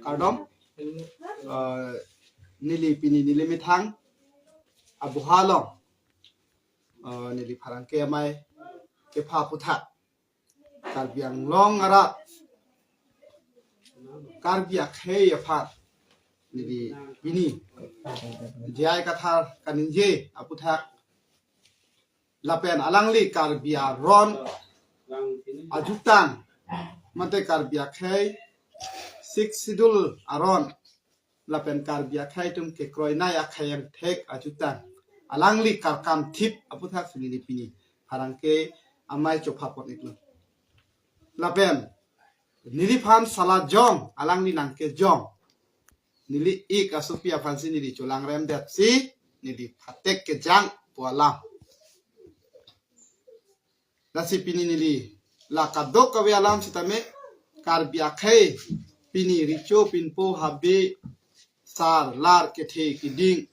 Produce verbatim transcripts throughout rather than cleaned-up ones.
Kardom, eh, neli pini neli methang abuha along, eh, neli pherangke amei kepha aputhak Karbi Anglong arat, Karbi akhei aphan neli pini J I Kathar kaningje aputhak lapen alangli Karbi aron ajutang mate Karbi akhei Sixth Schedule aron lapen Karbi akhei atum kekroinei akhei angthek ajutang alangli karkam thip aputhak si neli pini pherangke amei chopha pon-iklo. Lapen neliphan sala jong, alangli nangkejong, neli ik asopi aphansi neli cholangrem detsi neli phatek kejang pu alam. Lasi pini neli la kadokave alam sitame Karbi akhei pini recho pinpo, habe, sar lar, kethe keding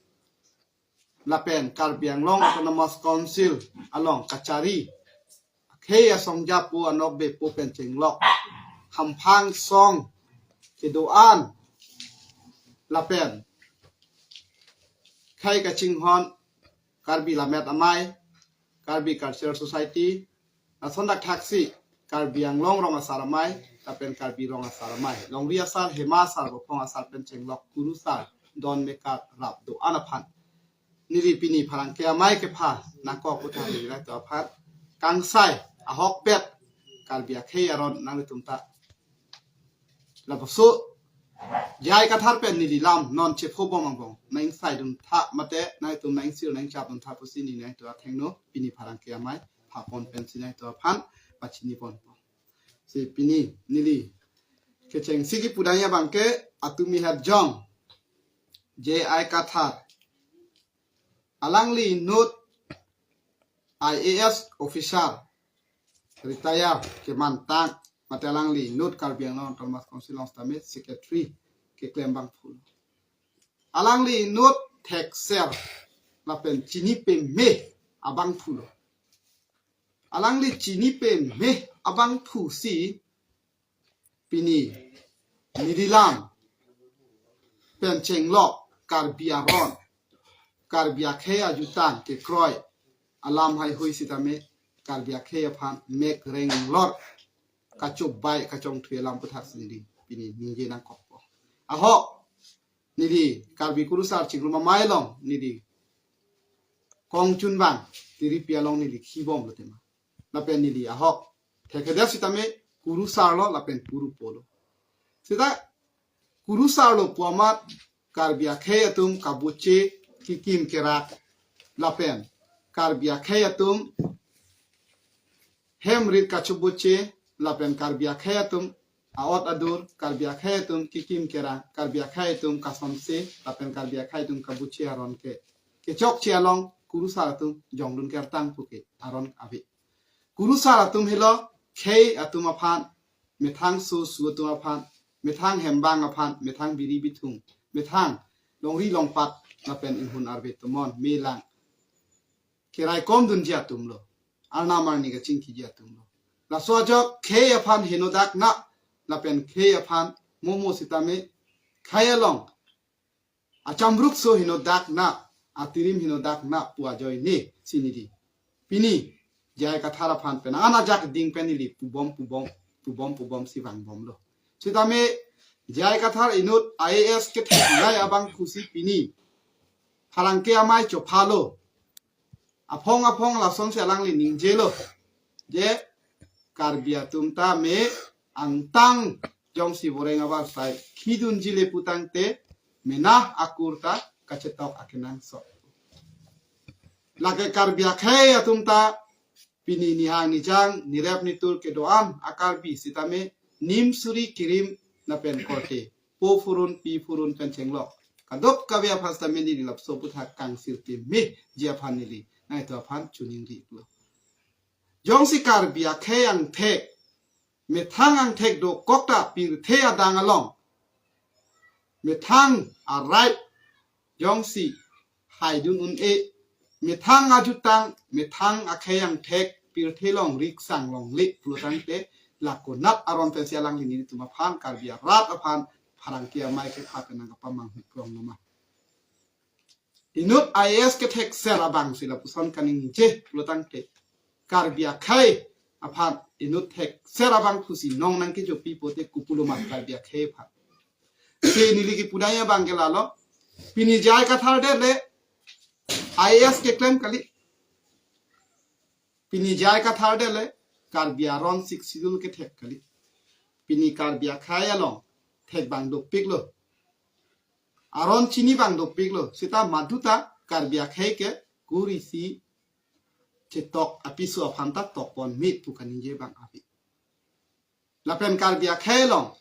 lapen Karbi Anglong Autonomous Council along kachari akhei asong japo anokbe po pen chenglok hamphang song kedo-an lapen khei kachinghon Karbi Lammet Amei, Karbi Cultural Society, lason dak thaksi Karbi Anglong Rong Asar Amei lapen Karbi Rong Asar Amei, longri asar, hema asar, bophong asar pen chenglok kurusar don mekar rap do-an aphan neli pini pherangke amei kepha nangkok aputhak neli nangtum aphan kangsai ahokpet Karbi akhei aron nanglitum ta lapuso J I Kathar pen neli lam non chepho bom angbong nang-ingsaidun tha mate nangtum nang-ingsil nang-ingchapdun tha pusi neli nangtum athengno pini pherangke amei pha pon pensi nangtum aphan pachini ponpo. Si pini neli kechengsi kipudang abangke atumi herjong J I Kathar, alangli inut I A S officer retire kemantang mate alangli inut Karbi Anglong Autonomous Council along sitame secretary keklem abangphu. Alangli inut thekser lapen chini peme abangphulo. Alangli chini peme abangphu si pini neli lam pen chenglok Karbi aron, Karbi akhei ajutang kekroi alam haihui sitame Karbi akhei aphan mek reng lor kachobei kachongthui alam aputhak si neli pini ningje nangkokpo. Ahok neli Karbi kurusar chingrum amei along neli kongchunbang tiripi along neli khibomlo tema. Lapen neli ahok thekedet sitame kurusarlo lapen kurupolo. Sita kurusarlo pu amat Karbi akhei atum kabuche kikim kerak lapen Karbi akhei atum hem rit kachobuche lapen Karbi akhei atum a-ot adur, Karbi akhei atum kikim kerang, Karbi akhei atum kasonse lapen Karbi akhei atum kabuche aron ke kechokche along kurusar atum jongdun kertang puke aron ave. Kurusar atum helo khei atum aphan, methang sosu atum aphan, methang hembang aphan, methang biri bithung, methang longri longpat lapen inghun arve tomon melang keraikomdunji atumlo, arnam arni kachingkiji atumlo. Laso ajok khei aphan henodak na lapen khei aphan momo sitame khei along achamrukso henodak na, atirim henodak na pu ajoine si neli pini J I Kathar aphan pen an ajak ding pen neli pubom pubom pubom pubom si vangbomlo. Sitame J I Kathar inut I A S ketheknei abangphu si pini pherangke amei chophalo. Aphong aphong lasonsi alangli ningjelo je Karbi atum tame angtang jongsi boreng abar sai khidunjile putangte mena akur ta kachetok akenangsot. Lake Karbi akhei atum ta pini nihang nijang nirep nitur kedo-an a-Karbi sitame nim suri kirim lapen korte po phurun pi phurun pen chenglok kadokave aphan sitame neli lapuso aputhak kangsir timihji aphan neli nangtum aphan choningri-iklo. Jongsi Karbi akhei angthek methang angthek dokok ta pirthe adang along methang arai jongsi haidun un-e, methang ajutang, methang akhei angthek pirthe along riksang longle pulotangte lakonat aron pensi alangli nelitum aphan Karbi arat aphan arangke amei ke pha pen nangkapamanghu krong lo ma. Inut I A S kethekser abang si lapuson kaningje pulotangte, Karbi akhei aphan inut thekser abangphu si nong nangkejopi pote kopulo ma Karbi akhei aphan. Si neli kipu nangji abang ke lalo. Pini J I Kathar det le I A S keklem kali. Pini J I Kathar det le Karbi aron Sixth Schedule kethek kali. Pini Karbi akhei along thek abang dopiklo. Aron chini abang dopiklo. Seta maduta Karbi akhei ke kur isi chetok apiso aphan ta tokpon mit pu kaningje abang ave. Lapen Karbi akhei along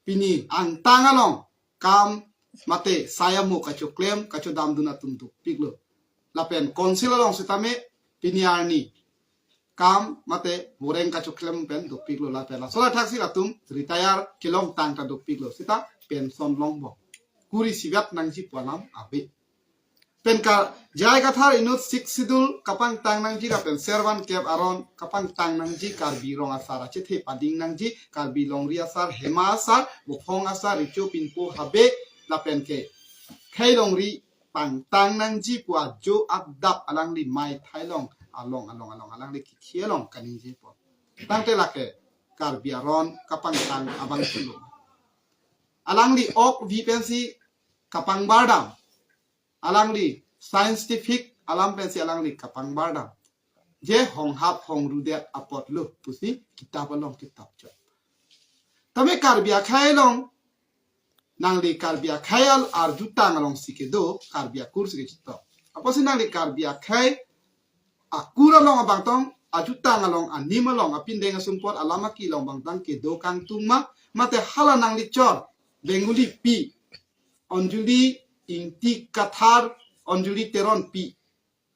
pini angtang along kam mate sai amo kachoklem kachodamdun atum dopiklo. Lapen council along sitame pini arni kam mate boreng kachoklem pen dopiklo, lapen laso lathak si latum retire kelongtang ta dopiklo, seta pension longbom. Kur isi vet nangji pu alam ave. Pen ka J I Kathar inut Sixth Schedule kapangtang nangji lapen servan kep aron kapangtang nangji, Karbi rong asar achethe pading nangji, Karbi longri asar, hema asar, bophong asar, recho pinpo habe, lapen ke khei longri pangtang nangji pu ajo adap alangli mei thailong along along along alangli kikhi along kaningjepo. Tangte lake Karbi aron kapangtang abangphulo. Alangli ok vi pensi kapangbardam. Alangli scientific alam pensi alangli kapangbardam. Je honghap hongrudet apotlo pusi kitap along kitap chot. Tame Karbi akhei along nangli Karbi akhei al arjutang along si kedo, Karbi akur si kechitok. Apotsi nangli Karbi akhei akur along abangtang, ajutang along, anim along, apindeng asumpot, alam aki along abangtang kedo kangtung ma, mate hala nangli chor Bengali pi, Anjali Ingti Kathar, Anjali Teron pi,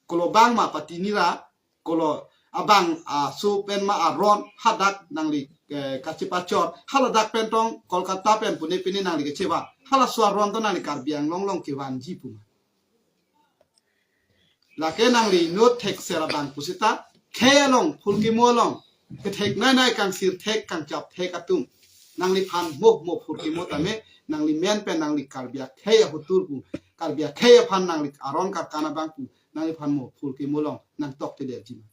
kolo abang ma pati nira, kolo abang aso pen ma aron hadak nangli, eh, kachepachor, haladak pen tong Kolkata pen Pune pen nangli kacheva, halaso aron to nangli Karbi Anglong along kevanji pu ma. Lake nangli inut thekser abang pusita, khei along, phurkimo along, kethek nai nai kangsir thek kangchap thek atum. Nangliphan mo mo phurkimo tame, nangli men pen nangli Karbi akhei ahotur pu, Karbi akhei aphan nangli aron karkan abang pu, nangliphan mo phurkimo along nangtok te derji ma.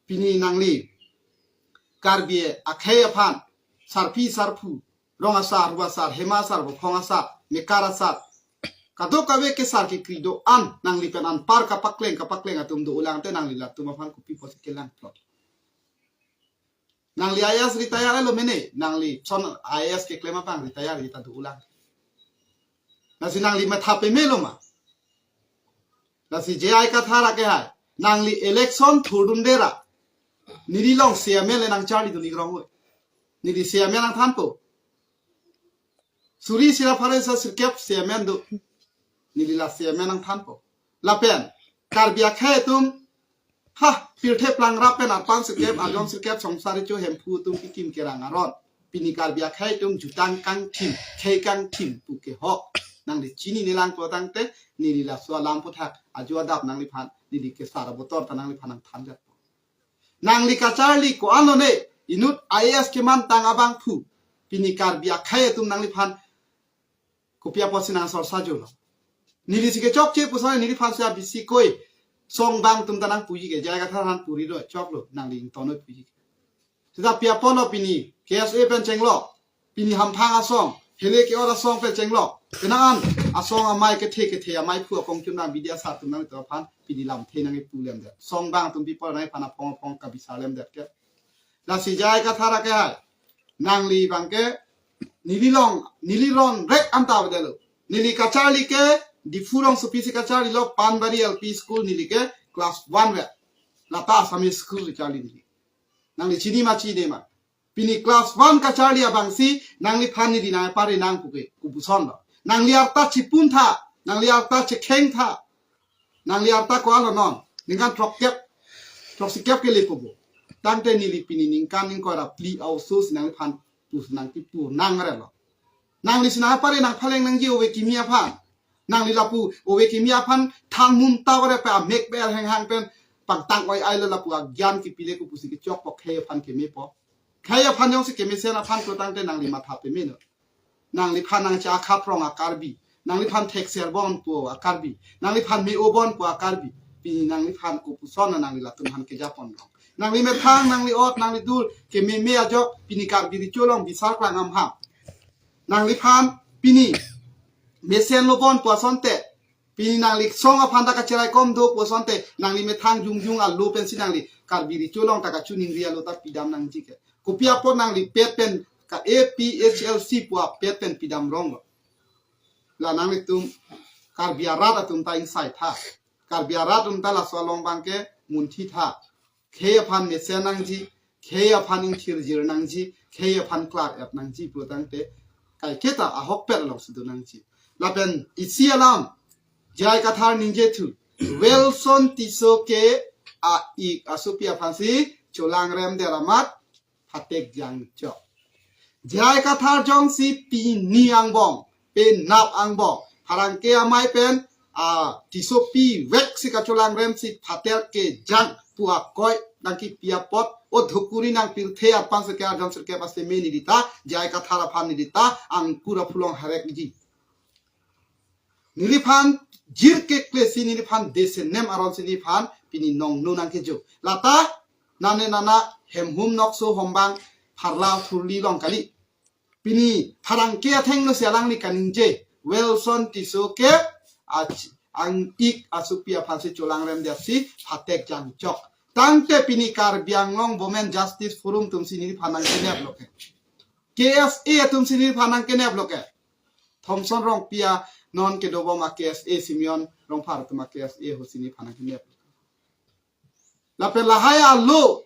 Pini nangli Karbi akhei aphan, sarpi sarpo, rong asar, ru asar, hema asar, bophong asar, mekar asar, kadokave kesar kekri do-an nangli pen anpar kapakleng kapakleng atum do-olang te nangli latum aphan kopi pusi kelang plot. Nangli I A S retire lo mene, nangli son I A S keklem abang retire kita do-olang. Lasi nangli matha pemelo ma. Lasi J I Kathar akehai, nangli election thurdun dera. Neli along chairman le nangcharlidun ik rong oi. Neli chairman nangthanpo. Suri sira pharo isi sirkep chairman do. Neli la chairman nangthanpo. Lapen Karbi akhei atum, ha, pirthe plang rap pen arpan sirkep, arjon sirkep, songsari cho Hemphu atum kikim kerang aron. Pini Karbi akhei atum jutang kangthim, khei kangthim pu kehok. Nangli chini nelang pulotangte, neli laso alam aphuthak ajo adap nangliphan, neli kesar abotor ta nangliphan nangthan jat. Nangli kacharli ko-an lone, inut I A S kemantang abangphu, pini Karbi akhei atum nangliphan kopi apotsi nang sorsa jolo. Neli si kechokche puson neliphan si abisi koi, song abang atum ta nangpuji ke, J I Kathar aphan puri do, choklo, nangli ington noi puji ke. Seta pi apotlo pini K S A pen chenglo, pini hamphang asong, hele ke-ot asong pen chenglo. Penang an asong amei kethe kethe, ameiphu akongchum nang bidi asar atum nangtum aphan pini lamthe nangkipu lemdet. Song abang atum pi apot nangphan aphong aphong kabisar lemdet ke. Lasi J I Kathar akehai, nangli abang ke, neli along, neli ron rek anta avedetlo. Neli kacharli ke Diphu rongsopi si kacharlilo, Panbari L P School, neli ke class one vet. Lata Assamese School si charli neli. Nangli chini ma chini ma. Pini class one kacharli abangsi nangliphan neli nangpare nang pu ke, kopusonlo. Nangli arta chipuntha, nangli arta chekhengtha. Nangli arta ko-an lo non, ningkan throkkep, throksikep ke lepo bo. Tangte neli pini ningkan ingkoi ra phli a-oso si nangliphan pusi nangkipu nangrelo. Nangli si nangpare nangphaleng nangji ove kimi aphan. Nangli lapu ove kimi aphan thanmun ta vare pe amek ber henghang pen pangtang oi-ai lo, lapu agyan kipile ko pusi kechokpo, khei aphan kemepo. Khei aphan jongsi kemesen aphan pulotangte nangli matha pemelo. Nangliphan nangcha akhaprong a-Karbi. Nangliphan thekser bon pu a-Karbi. Nangliphan me-o bon pu a-Karbi. Pini nangliphan kopuson nangli latum aphan kejapon rong. Nangli methang, nangli ot, nangli dur, kememe ajok, pini Karbi Recho along bisar klang amham. Nangliphan, pini, mesen lo bon pu asonte. Pini nangli song aphan ta kacheraikom do pu asonte, nangli methang jongjong alo pensi nangli Karbi Recho along ta kachiningri alo ta pidam nangji ke. Kopi apot nangli pet pen ka A P H L C pu apet pen pidam rong lo. La nanglitum Karbi arat atum ta ingsai tha. Karbi arat atum ta laso along abangke munthi tha. Khei aphan mesen nangji, khei aphan ingthirjir nangji, khei aphan klar-et nangji pulotangte kaiketa ahokpet along si do nangji. Lapen isi alam J I Kathar ningje thu, Welson Tisso ke a-ik asopi aphansi cholangrem det amat phatek jangchok. J I Kathar jongsi pini angbong, penap angbong, pherangke amei pen a Tissopi vek si kacholangrem si phatek kejang pu akoi nangkipi apot, o dhukuri nangpirthe aphan seke arjon sirkep aseme neli ta, J I Kathar aphan neli ta angkur aphu along harek ji. Neliphan jirkekle si neliphan desenem aron si neliphan pini nongno nangkejo. Lata nane nana hemhum nokso hombang pharla thurli along kali. Pini pherangke athengno si alangli kaningje, Welson Tisso ke ach-, ang-ik asopi aphansi cholangrem det si phatek jangchok. Tangte pini Karbi Anglong Women Justice Forum atumsi neliphan nangkenep lo ke. K S A atumsi neliphan nangkenep lo ke. Thomson Rongpi a non kedobom a K S A, Simeon Rongphar atum a K S A ahutsi neliphan nangkenep. Lapen lahai alo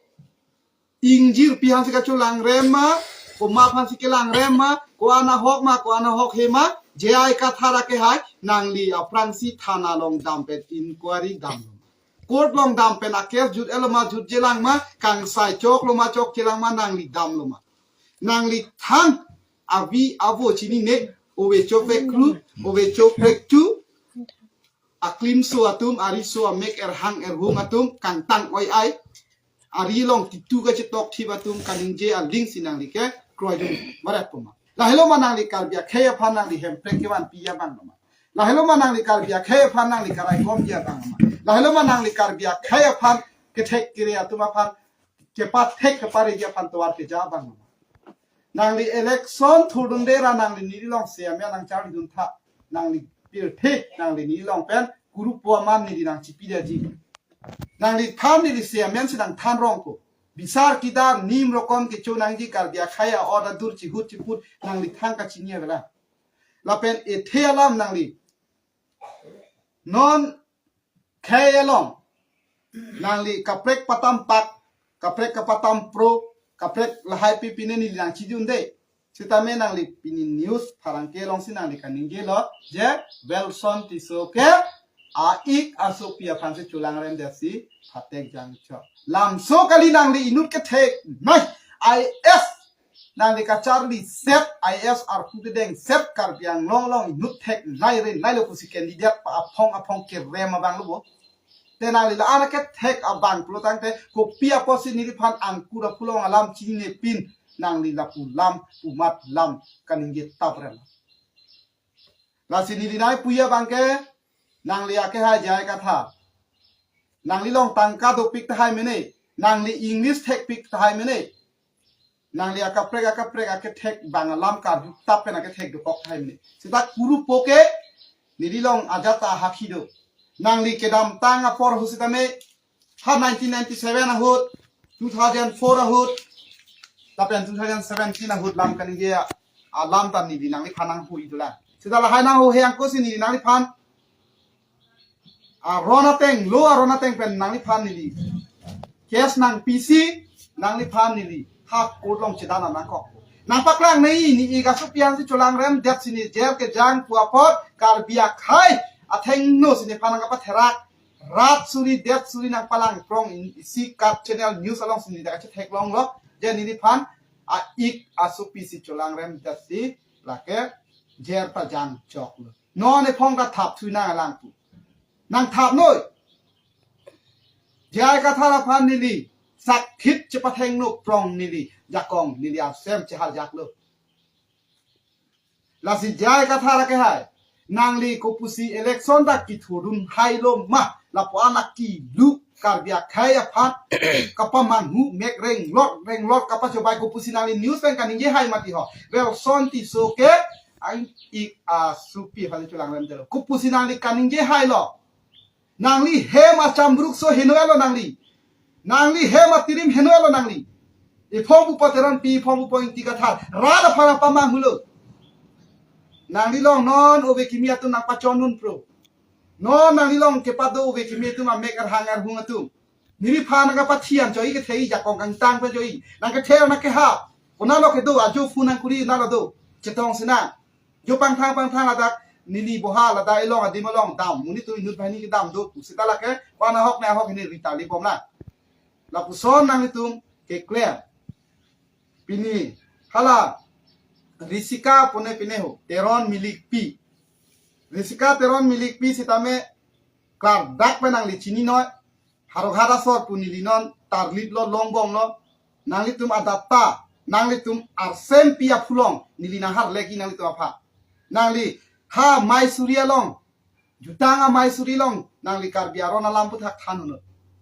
ingjir pi aphansi kacholangrem ma, komat aphansi kelangrem ma, ko-an ahok ma, ko-an ahok he ma, J I Kathar akehai, nangli aphrangsi thana along dam pen inquiry damlo ma, court along dam pen a case jut-et lo ma, jutje lang ma, kangsai chok lo ma, chokche lang ma, nangli damlo ma. Nangli thang avi avo chinine, ove chopekru, ove chopekchu, aklimso atum, ariso amek erhang erhung atum, kangtang oi-ai, ari along titu kachetok thip atum kaningje aling si nangli ke kroidun barat pu ma. Lahelo ma nangli Karbi akhei aphan nangli Hemprek kevanpi abang lo ma. Lahelo ma nangli Karbi akhei aphan nangli karaikomji abang lo ma. Lahelo ma nangli Karbi akhei aphan kethek kere atum aphan kepathek kepareji aphan tovar keja abang lo ma. Nangli election thurdunde ra nangli neli along seamen nangcharlidun tha. Nangli pirthe, nangli neli along pen kurupo aman neli nangchipidetji. Nangli than neli seamen si nangthan rong ko. Bisar kidar nim rokom kecho nangji, Karbi akhei a-ot adur chihut chiput nangli thang kachini avela. Lapen ethe alam nangli non khei along nangli kaprek patam pak, kaprek kapatam pro, kaprek lahai pi pine neli nangchijunde. Sitame nangli pini news pherangke alongsi nangli kaningje lo je Welson Tisso ke a-ik asopi aphansi cholangrem det si phatek jangchok. Lamso kali, nangli inut kethek nai I S nangli kacharli set, I S arpu kedeng set, Karbi Anglong along inut thek nai rin nai lo pusi candidate pa aphong aphong kerem abang lo bo. Te nangli la-an akethek abang pulotangte kopi apotsi neliphan angkur aphu along alam chinine pin nangli lapu lam pumat lam kaningje taprem. Lasi neli nai puya abangke nangli akehai J I Kathar. Nangli along tangka dopik tahai mene, nangli English thekpik tahai mene. Nangli akaprek akaprek akethek abang alam karju tap pen akethek dokok tahai mene. Seta kurupo ke neli along ajat ta ahakhi do. Nangli kedamtang apor ahut sitame ha nineteen ninety-seven ahut, two thousand four ahut, lapen two thousand seventeen ahut lam kaningje alam ta neli nangliphan nanghu-i dolang. Seta lahai nanghu-he angko si neli nangliphan aron ateng, lo aron ateng pen nangliphan neli case nangpisi, nangliphan neli ha court along chedan nangkok. Nangpaklang nei, ne-ik asopi aphansi cholangrem det si ne jail kejang pu apot, Karbi akhei athengno si nephan nangkapatherak. Rat suri, det suri nangpalang prong in isi kat channel news alongsi ne dak chetheklong lo. Je neliphan a-ik asopi si cholangrem det si lake jail ta jangchok lo. Non ephong ta thap thui nang alang pu. Nangthap noi. J I Kathar aphan neli sakhit chepathengno prong neli jakong neli asem cheharjak lo. Lasi J I Kathar akehai, nangli kopusi election dak kithurdun hailo ma, lapu-an akilu Karbi akhei aphan kapamanghu mek renglot renglot kapachobei, kopusi nangli news pen kaningje hai mati ho. Welson Tisso ke ang ik asupi aphan cholangrem delo. Kopusi nangli kaningje hailo. Nangli hem achambruk so heno-etlo nangli. Nangli hem atirim heno-etlo nangli. Ephong pu Teronpi, ephong pu Ingti Kathar. Rat aphan pamanghulo. Nangli along non ove kimi atum nangpachondun pro. Non nangli along kepado ove kimi atum amek arhang arhung atum. Neliphan nangkapathian choi kethei jakong kangtang pen choi. Nangkethe nangkehap. Konatlo kedo ajo phone nangkuri nalo do. Chetong sinang. Jo pangthang pangthang ladak neli boha ladak elong adim along dam. Monit atum inut banghini kedam do pu. Seta lake ko-an ahok ne ahok hini rita libom na. Lapuson nanglitum keklem. Pini hala Risika pone pine ho. Teron Milikpi. Risika Teron Milikpi sitame klardak pen nangli chininoi. Harok hara sor pu neli non tarliplo longbomlo. Nanglitum adap ta, nanglitum arsempi aphulong neli nangharleki nanglitum aphan. Nangli ha Maisuri along, jutang a Maisuri along nangli Karbi aron alam aphuthak than hunlo.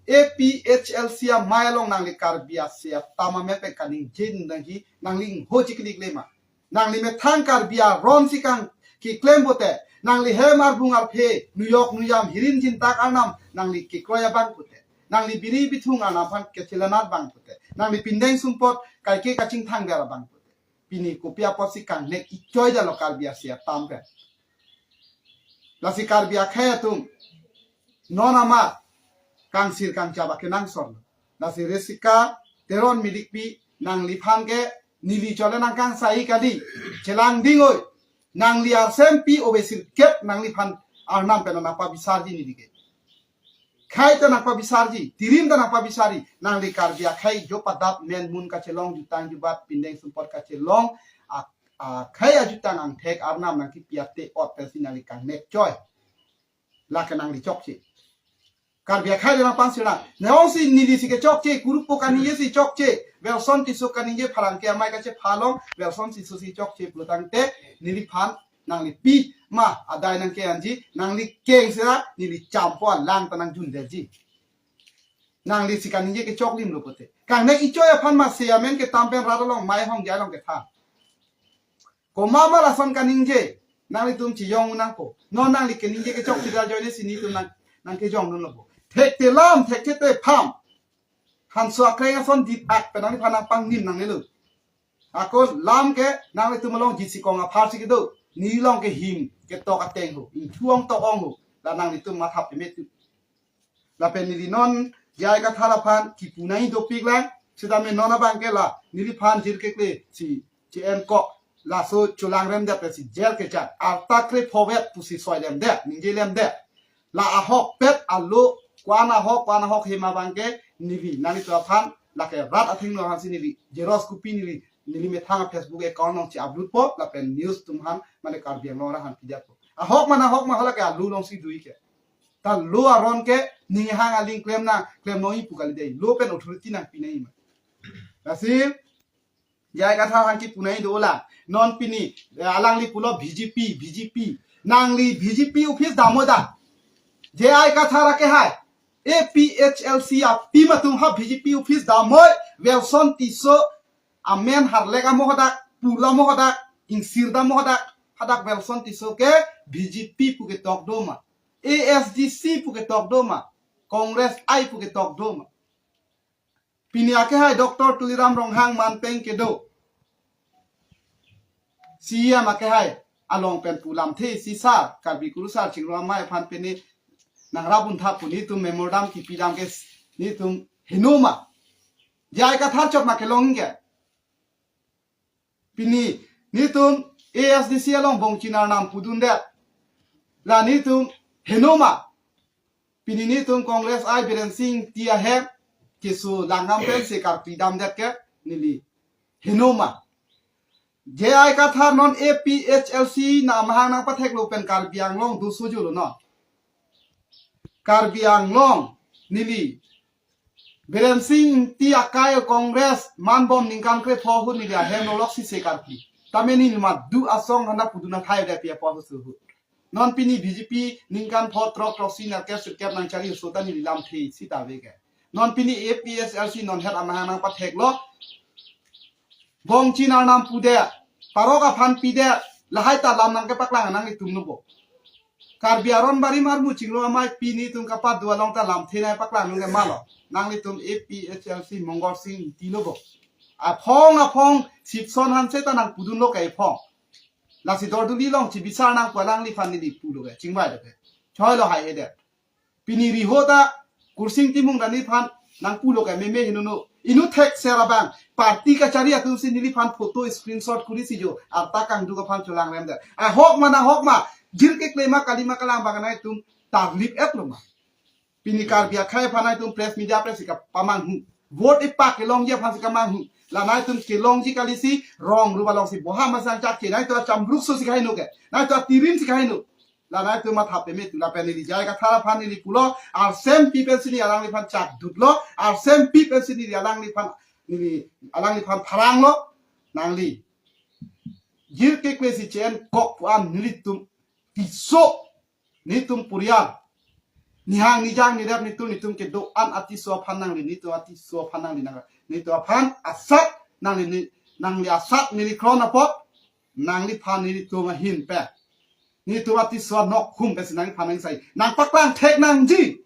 A P H L C amei along nangli Karbi ase atam amen pen kaningje nangji, nangli ingho chiklik le ma. Nangli methang Karbi aron si kang keklem pote, nangli hem arbung arphe, nuyok nuyam hirin jintak arnam nangli kekroi abang pote, nangli biri bithung arnam aphan kechelanat abang pote, nangli pindeng sumpot kaike kachingthang ber abang pote. Pini kopi apotsi kangnek ichoi dalo Karbi ase atam pen. Lasi Karbi akhei atum non amat kangsir kangchap akenangsor. Lasi Risika Teron Milikpi, nangliphan ke neli chole nangkangsai kali. Chelang dingoi. Nangli arsempi ove sirkep nangliphan arnam pen nangpabisarji neli ke. Khei ta nangpabisarji, tirim ta nangpabisarji, nangli Karbi akhei jo padap men mun kachelong, jutang jubat pindeng sumpot kachelong, a, akhei ajutang angthek arnam nangkipi ate ot pensi nangli kangnek choi. Lake nangli chokche. Karbi akhei le nangpangsirang. Nangsi neli si kechokche, kurpo kaningje si chokche. Welson Tisso kaningje pharang ke amei kachephalong, Welson Tisso si chokche pulotangte neliphan nangli pi ma adai nangke-anji, nangli keng sera, neli champo alang ta nangjundeji. Nangli si kaningje kechoklimlo pote. Kangnek ichoi aphan ma se amen ketam pen rat along mei hong jai along ketha. Komat ma lason kaningje, nanglitum chiyong nangpo. Non nangli keningje kechokche ajoine si netum nang, nangkejongdunlo po. Thekte lam, thekte pham. Hanso akreng ason dit ak pen nangliphan nangpangnim nangnelo. Ako lam ke nanglitum along jisi kong aphar si kedo. Neli along ke him ketok ateng ho. Ingthu ong tok ong ho. La nanglitum mathap emet tu. Lapen neli non J I Kathar aphan kipu nangji dopik lang. Sitame non abang ke la neliphan jir kekle si che-en kok. Laso cholangrem det si jail kechat. Arta krepho vet pusi soilem det, ningjelem det. La ahokpet alo, ko-an ahok, ko-an ahok hem abang ke neli nanglitum aphan, lake rat athengno aphansi neli xerox copy neli, neli methang Facebook account along che-upload po, lapen news atum aphan, mane Karbi Anglong arat aphan pidetpo. Ahok ma nahok ma hala ke alo alongsi dui ke. Ta lo aron ke ning hang aling klem nang, klem noi pu kali dei. Lo pen authority nangpi nangji ma. Lasi J I Kathar aphan kipu nangji dolang. Non pini, eh, alangli pulo B J P, B J P. Nangli B J P office damoi dak. J I Kathar akehai. A P H L C a-team atum ha B J P office damoi. Welson Tisso amen harlek amo hadak, pula mo hadak, ingsir dam mo hadak. Hadak Welson Tisso ke B J P pu ketok do ma. A S D C pu ketok do ma. Congress I pu ketok do ma. Pini akehai Doctor Tuliram Ronghang manpeng kedo. C E M akehai along pen pu lamthe isi sar, Karbi Kurusar Chingrum Amei aphan pini nangrap untha pu netum memorandum kipi dam ke netum heno ma. J I Kathar chot ma kelong ke. Pini netum A S D C along bongchina nam pudun det. La netum heno ma. Pini netum Congress I Biren Singh Ingti ahem keso langnam pensi karpi dam det ke neli heno ma. J I Kathar non A P H L C na amahang nangpatheklo pen Karbi Anglong do sojolo non. Karbi Anglong neli Biren Singh Ingti akai Congress manbom ningkan krepho ahut neli ahem nolok si se karpi. Tame neli madu asong hana pudun athai da pi apo husu hu. Non pini B J P ningkan pho throk throksi ningkan sirkep nangchari husu ta neli lamthe sita ave ke. Non pini A P H L C non het amahang nangpatheklo. Bongchin arnam pudet, parok aphan pidet, lahai ta lam nangkepaklang nanglitum lo bo. Karbi aron barim armu chinglo amei pini tum kapado along ta lamthe nangpaklang nangke malo. Nanglitum A P H L C Mongol Sing Ingti lo bo. Aphong aphong Sipson Hanse ta nangpudunlo ke aphong. Lasi dorduli along chibisar nangpu alangliphan neli pulo ke, chingvai lo ke. Choi lo hai edet. Pini riho ta Kursing Timung ta neliphan nangpulo ke meme henono. Inut thekser abang party kachari atum si neliphan photo screenshot kuri si jo arta kangduk aphan cholangrem det. Ahok ma nahok ma, jirkekle ma kali ma kalang abang nangtum tarlip et lo ma. Pini Karbi akhei aphan nangtum press media press si kapamanghu. Vote ipak kelongji aphan si kamanghu. La nangtum kelongji kali si rong ruba long si boha masang chak ke nangtum achambruk so si kaheno ke. Nangtum atirim si kaheno. La nangtum matha peme tu lapen neli J I Kathar aphan neli pulo, arsem pi pensi neli alangliphan chak dutlo, arsem pi pensi neli alangliphan, neli alangliphan pharanglo, nangli jirkekle si chen kok pu-an nelitum tiso, nelitum purial. Nihang nijang nirep nitum nitum kedo-an atiso aphan nangli, nitum atiso aphan nangli nang, nitum aphan asat nangli ni, nangli asat neli kron apot, nangliphan nelitum ahin pen. Nitum atiso anok hum pensi nangliphan nangsai. Nangpaklang thek nangji.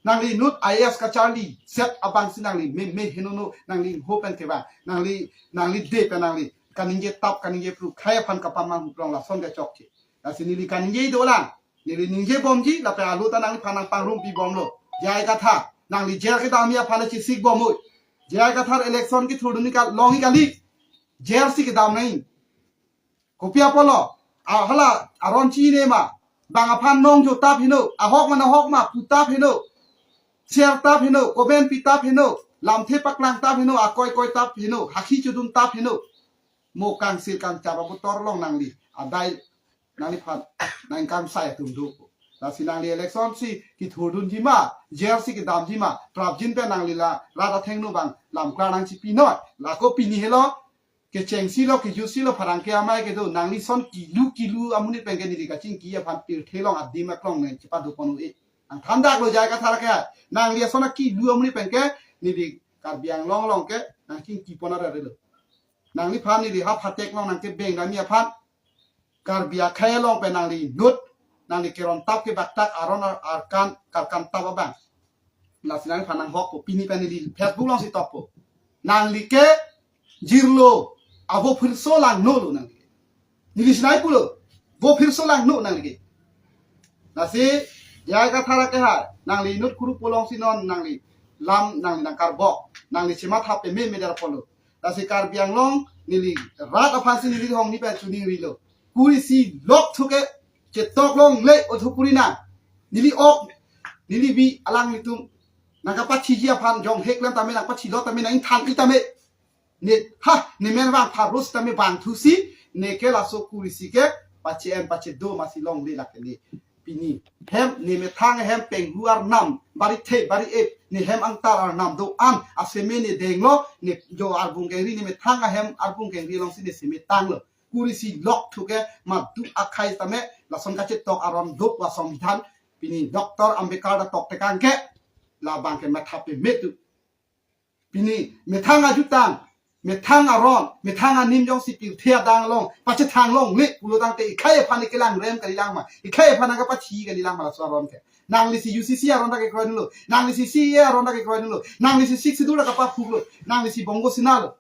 Nangli inut I A S kacharli set abang si nangli meme henono nangli ho pen kevang. Nangli, nangli de pen nangli kaningje tap kaningje pru khei aphan kapamanghu prong lason ke chokche. Lasi neli kaningje dolang. Neli ningje bomji lapen alu ta nangliphan nangpangrum pi bomlo. J I Kathar. Nangli jail kedamji aphan chisik bom oi. J I Kathar election kethurdun ni ka longji kali. Jail si kedam nai. Kopi apotlo, a hala aron chine ma, bang aphan nongjo tap heno, ahok ma nahok ma pu tap heno, share tap heno, comment pi tap heno, lamthe paklang tap heno, akoi koi tap heno, hakhi chodun tap heno. Mo kangsil kangchap abutor along nangli, adai nangliphan, nangkangsai atum do. Lasi nangli election si kethurdunji ma, jail si kedamji ma, prapjin pen nangli la, rat athengno bang, lamklar nangchipi noi, lako pini helo, kechengsi lo, kejutsi lo, pherangke amei kedo, nangli son kilu kilu amonit pen ke neli kachingki aphan pirthe along adim aklong nangchepado pon un-e. Nangthan dak lo J I Kathar ke, nangli ason akilu amonit pen ke, neli Karbi Anglong along ke, nangchingki pon arere lo. Nangliphan neli ha phatek along nangkebeng damji aphan, Karbi akhei along pen nangli inut, nangli keron tap kebak tak aron ar-, arkan, karkan tap abang. Lasi nangliphan nanghok po, pini pen neli Facebook along si tok po. Nangli ke jirlo, avo phirso langno lo nangli ke. Neli sinai pulo, vo phirso langno nangli ke. Lasi, J I Kathar ke hai, nangli inut kuru polong si non nangli lam nangli nangkarbok, nangli chematha peme me dar polo. Lasi Karbi Anglong neli rat aphan si neli hong ni pen chuning rilo. Kuri si lok thuke chetok longle othu kuri na. Neli ok, neli bi alanglitum nangkapathiji aphan jong hek lam tame nangpathilo tame nangthan-i tame. Ne ha, ne men vang pharus tame bang thusi, ne ke laso kuri si ke pache-en pachedo masi longle lake ne. Pini hem ne methang hem penghu arnam, bari the, bari ep, ne hem angtar arnam do-an, aseme ne denglo, ne jo arbung kengri, ne methang ahem arbung kengri along si ne seme tanglo. Kuri si lok thuke madu akhei tame, lason kachetok aron do pu asongbidhan, pini Doctor Ambedkar ta tok tekang ke, labang ke matha peme tu. Pini methang ajutang, methang aron, methang anim jongsi pirthe adang along pachethang longle pulo tangte ikhei aphan kelangrem kalilang ma, ikhei aphan kapathi kalilang ma laso aron ke. Nangli si U C C aron ta kekroi dunlo, nangli si C A A aron ta kekroi dunlo, nangli si Sixth Schedule ta kapaphuklo, nangli si Bongo Sena lo.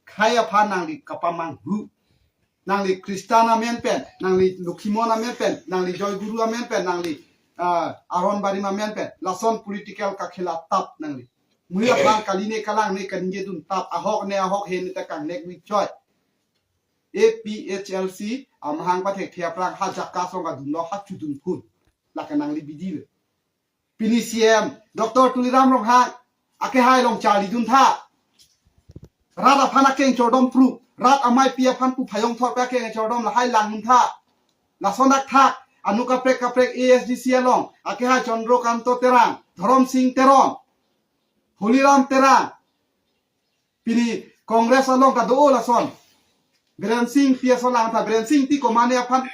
Khei aphan nangli kapamanghu. Nangli Kristan amen pen, nangli Lokhimon amen pen, nangli Joyguru amen pen, nangli, ah, Aron Barim amen pen, lason political kakhela tap nangli. Muri aphan kali ne kalang ne kaningje dun tap, ahok ne ahok he ne ta kangnek ni choi. A P H L C amahang pathekthe aphrang ha jaka song kadunlo ha chudun phun. Lake nangli bidi lo. Pini C M, Doctor Tuliram Ronghang, akehai along charli dun tha. Rat aphan akeng chordom pru, rat amei pi aphan pu phayong thor pen akeng chordom lahai lang dun tha. Lason dak tha, anu kaprek kaprek A S D C along, akehai Chandra Kanto Terang, Dharam Sing Teron, Holiram Terang, pini Congress along ta do lason. Biren Singh P S O lang ta, Biren Singh Ingti komatne aphan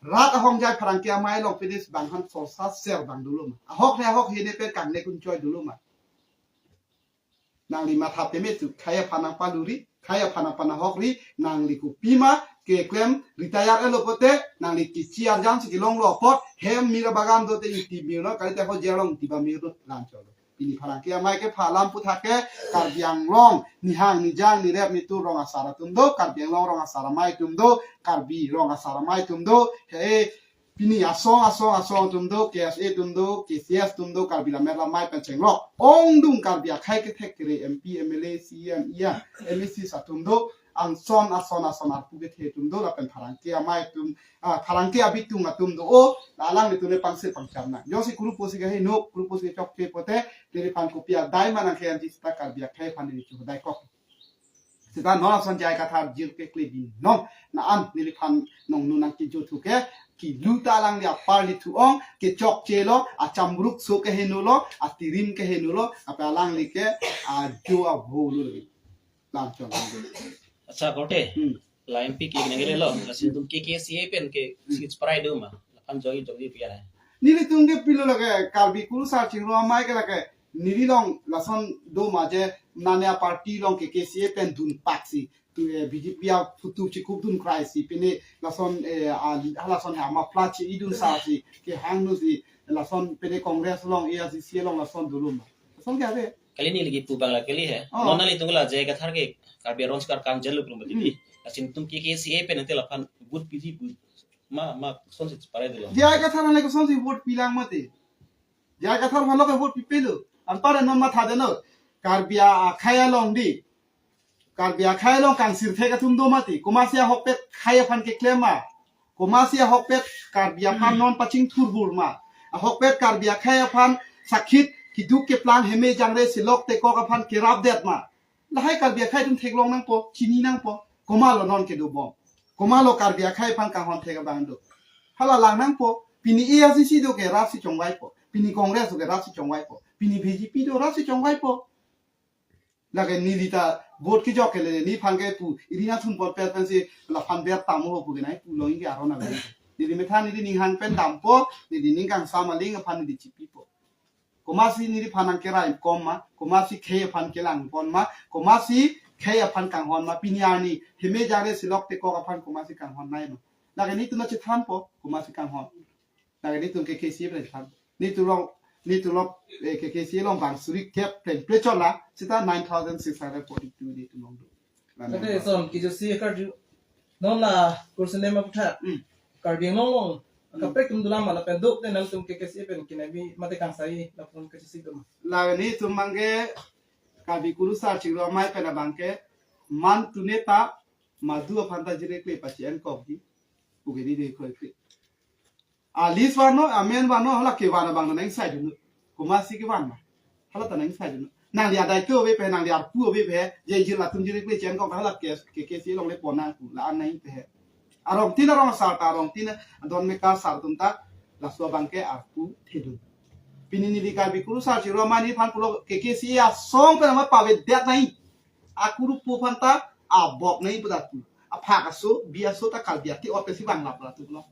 rat ahongjai pherangke amei along pine bang han sorsa ser bang dolo ma. Ahok ne ahok hene pen kangne kun choi dolo ma. Nangli matha peme tu, khei aphan nangpaluri, khei aphan nangpanahokri, nangli kopima keklem retire elo pote, nangli kechi arjan si kelonglo apot, hem mira bagan dote iti mirno, kalite ho jelong tiba mirno, lam cholo. Pini pherangke amei kepha alam puthot ke, Karbi Anglong, nihang, nijang, nirep, nitur rong asar atum do, Karbi Anglong rong asar amei atum do, Karbi rong asar amei atum do, he, pini asong, asong, asong atum do, K S A atum do, K C S atum do, Karbi Lammet Lamei pen chenglok. Ongdung Karbi akhei kethek kere M P, M L A, C E M, E M, M A C atum do, angson, ason, ason arpu kethe atum do, lapen pherangke amei atum, ah, pherangke abitung atum do, o, la alanglitum le pangse pangcham nang. Jongsi kuru pusi keheno, kuru pusi chokche pote, neliphan kopi adai ma nangkehang ji seta Karbi akhei aphan neli chu dai kok. Seta non ason J I Kathar jir kekle binong. Na an neliphan nongnu nangkejuthu ke, kilu ta alangli apar lithu ong, kechokchelo, achamruk so kehenolo, atirim kehenolo, apa alangli ke, ajo avo lo. Lam chon. Accha, korte. Hmm. La M P ke nang lelo, lasi itum K K C A pen ke Hmm. seats parai do ma. Lapen joi joi pi ya. Nelitum ke pilo lake Karbi Kurusar Chingrum Amei ke lake neli along lason do ma je nane a party along K K C A pen dun paksi. Tu, eh, B J P aphutu chikup dun krai si pine lason, eh, a, lason ha ma flat si idun sa si kehang nu si lason pine Congress along A I C C along lason dolo ma. Lason ke ave. Kali neli kipu abang la kali he. Oh. Non nanglitum la J I Kathar ke Karbi Anglong sar kangjelo prum Hmm. titi. Lasi itum K K C A pen ante lapen vote piji pu. Ma, ma, kosonsi parai dolo. J I Kathar aphan le kosonsi vote pilang mati. J I Kathar aphan lo ke vote pipelo. Anpar non matha deno. Karbi akhei along di. Karbi akhei along kangsir thek atum do mati. Komatsi ahokpet khei aphan keklem ma. Komatsi ahokpet Karbi aphan non pachingthur bur ma. Ahokpet Karbi akhei aphan sakhit keduk keplang heme jangre selok tekok aphan kerap det ma. Lahai Karbi akhei atum theklong nangpo, chini nangpo. Komatlo non kedo bom. Komatlo Karbi akhei aphan kanghon thek abang do. Hala lang nangpo, pini A I C C do ke rat si chongvaipo. Pini Congress do ke rat si chongvaipo. Pini B J P do rat si chongvaipo. Lake neli ta vote kejok ke le, neliphan ke pu, iri na thum por per pensi, laphan ber tamo ho pu ke nai, pu long ke aron ave. Neli methan neli ning hang pen dampo, neli ning kangsam aling aphan neli chipipo. Komatsi neliphan nangkerai kom ma, komatsi khei aphan kelang pon ma, komatsi khei aphan kanghon ma, pini arni, heme jangre selok tekok aphan komatsi kanghon nai ma. Lake netum ta chethanpo, komatsi kanghon. Lake netum K K C A pen than. Netum along, netum along, eh, K K C A along bang suri kep pen plechon la, seta nine thousand six hundred forty-two netum along do. Lake Tade son, kejutsi karju. Non la kursi nema putha. Hmm. Karbi Anglong along. Hmm. Kaprek atum dolang ma lapen duk te nangtum K K C A pen kinabi mate kangsai lapen kejutsi dum. Lake netum abang ke Karbi Kurusar Chingrum Amei pen abang ke man tune ta madu aphan ta jire kle pachi en kok di. Ugedi de khoi kle. A list vano, amen vano, hala kevan abang nang sai dun. Komatsi kevan ma. Hala ta nang sai dun. Nangli adai tu ave pe, nangli arpu ave pe, je jir latum jir pe chen kok hala ke, K K C A along le pon nang pu, la an nang pe. Arong tin arong asar ta, arong tin adon mekar asar atum ta, laso abang ke arpu thedun. Pini neli Karbi Kurusar Chingrum Amei neliphan pulo K K C A asong pen ama pavedet nai. Akuru pu aphan ta abok nai pu ta tu. Aphak aso, bi aso ta Karbi ati ot pensi bang lap la tu lo.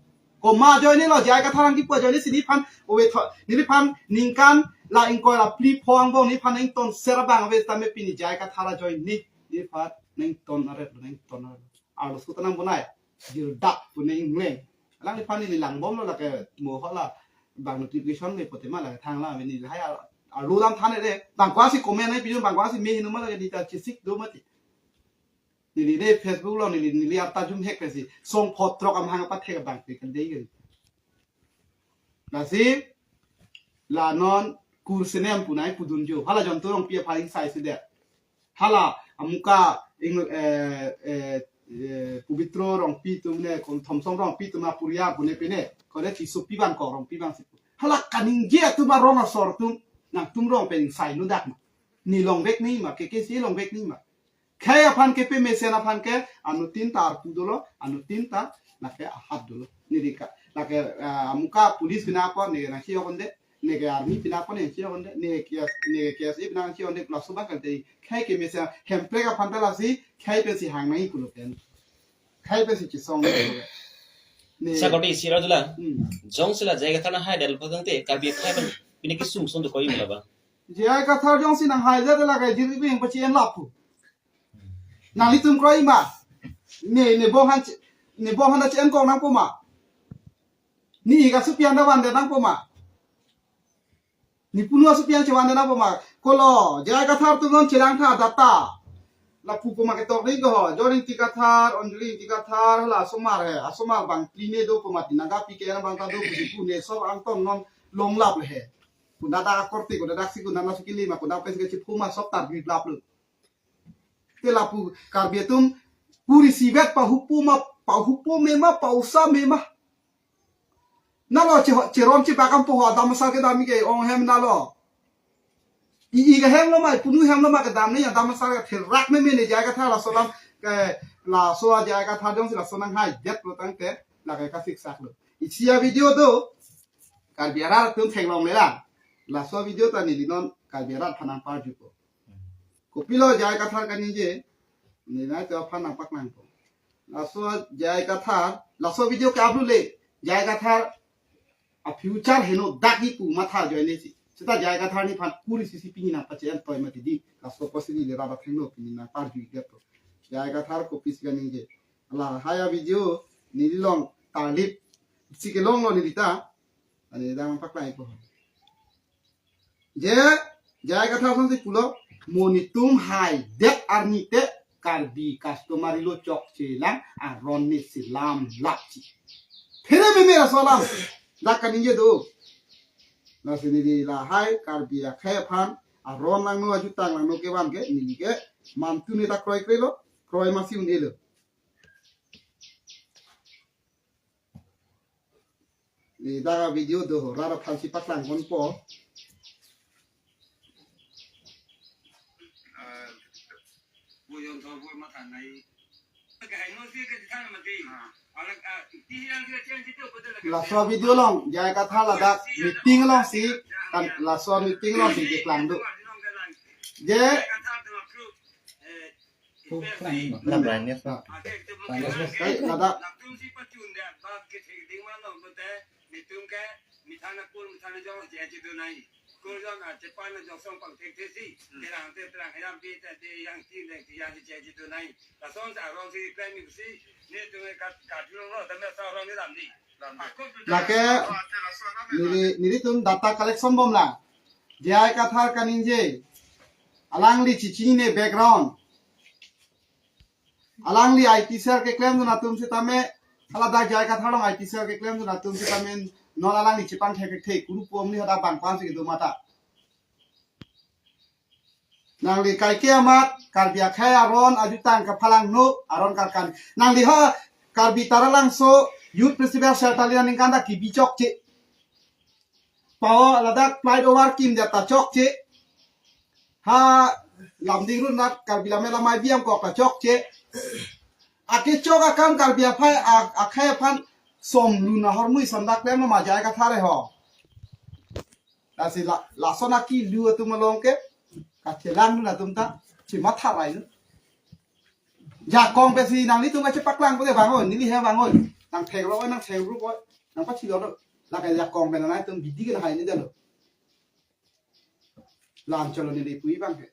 Komat ajoine lo, J I Kathar nangkipu ajoine si neliphan, ove tho, neliphan ningkan la ingkoi la phli pho angbong neliphan nangton ser abang ave tame pini J I Kathar ajoine, neliphan nangton aret, nangton aret. Arloso ta nangbonai, jirdak pu nang ingleng. Alangliphan neli langbomlo lake mo hala bang notification le pote ma lake thang la neli hai ar-, arlo dam than re, bang komatsi comment nangpi dun, bang komatsi me hinu ma lake neli ta chesik do mati. Neli de Facebook along neli, neli arta jum hek pensi song pho throk amahang pathek abang pe kan dei kan. Lasi la non kur senem pu nai pudun jo. Hala Jayanta Rongpi aphan ingsai si det. Hala amuka ing, eh, eh, eh, Pubitro Rongpi atum ne, kon Thomson Rongpi atum apuriya pu ne pine. Kone Tisopi abang ko Rongpi abang si pu. Hala kaningje atum arong asor atum nangtum rong pen ingsai lo dak ma. Ne longvek nangji ma, K K C A longvek nangji ma. Khei aphan kepamesen aphan ke anuttin ta arpu dolo, anuttin ta lake ahat dolo. Neli ka, lake, ah, amuka police pinapon, neke nangchehok un-e, neke army pinapon nangchehok un-e, neke, neke K S A pinapon nangchehok un-e, laso abang kan te khei kemesen Hemprek aphan ta lasi khei pensi hang nangji pulo pen. Khei pensi chisong. Ne. Sakoti sira dula. Hmm. Jongsi la J I Kathar nanghai del patang te Karbi akhei pen pini kesung sung dokok-i ma la ba. J I Kathar jongsi nanghai det lake jirpi ing pachi-en lapu. Nanglitum kroi ma. Ne, ne bong han, ne bong han da chi-en kong nangpo ma. Ne ik asopi an da vandet nangpo ma. Ne punu asopi an chevandet nangpo ma. Kolo, J I Kathar atum non chelang tha data. Lapu pu ma ketok dei ko ho. John Ingti Kathar, Anjali Ingti Kathar, hala asomar he. Asomar bang pline do pu ma ti nangkapi ke bang ta do pu si pu ne sob angton non longlap le he. Kunda ta korte, kunda daksi, kunda na sukili ma, kunda pensi ke chiphu ma sob tar grid lap lo. Te lapu Karbi atum kuri sivet pahupo ma, pahupo me ma, pausa me ma. Nalo che, cheron chebak ampo ho, adam asar kedam ke ong hem nalo. I, ik ahem lo ma, punu hem lo ma kedam ne, adam asar ke therak me me ne J I Kathar laso alam ke, laso J I Kathar jongsi laso nanghai det lo tangte, lake kasik sak lo. Isi avideo do, Karbi arat atum theklong le la. Laso avideo ta neli non Karbi arat aphan nangparjupo. Kopilo J I Kathar kaningje, neli nangtum aphan nangpaklangpo. Laso J I Kathar, laso video ke upload le, J I Kathar afuture heno dak-i pu matha ajoine si. Seta J I Kathar nephan kuri sisi pini nangpache-en toi mati dei, laso apotsi neli rat athengno pini nangparju-i det po. J I Kathar kopisi kaningje. Lahai avideo neli long tarlip si kelong lo neli ta. Ani dang paklang ipo. Je, J I Kathar asonsi pulo, mo netum haidet arni te Karbi customary law chokche lang, aron ne selam lapji. Phere meme laso alam, dak kaningje do. Lasi neli lahai Karbi akhei aphan, aron langno ajutang langno kevan ke, neli ke, mantu ne ta kroikre lo, kroi masi un-e lo. Ni dak avideo do ho, rat aphansi paklang ponpo. Laso avideo along, J I Kathar ladak meeting alongsi, kan laso meeting alongsi keklang do. Je, Pu klang ba? Klang brightness ba. Brightness ba. Ai, ladak. Lake neli, nelitum data collection bomlang. J I Kathar kaningje. Alangli chichinine background. Alangli I T cell keklemdun atum setame, hala dak J I Kathar along I T cell keklemdun atum setame, non alangli chepangthek thekthe, kuru pom ni hada bang pan si kedo mata. Nangli kaike amat, Karbi akhei aron, ajutang kaphalangno, aron karkan. Nangli ha, Karbi Taralangso, Youth Festival Shelter li aningkan ta kibi chokche. Pao ladak flight over kim dia ta chokche. Ha Lumding road nat Karbi Lammet Lamai Biam kok ta chokche. Akechok akam Karbi aphai a-, akhei aphan som lun ahormu isom dak klem ma J I Kathar ho. Lasi la, lason akilu atum along ke kachelangdun atum ta chematha rai nu. Jakong pensi nanglitum kachepaklang pute bang oi, neli he bang oi. Nangthek ro oi, nangthek ro oi. Nangpachilo ro. Lake jakong pen nanglitum bidi ke nahai ni dalo. Lam cholo neli pui bang he.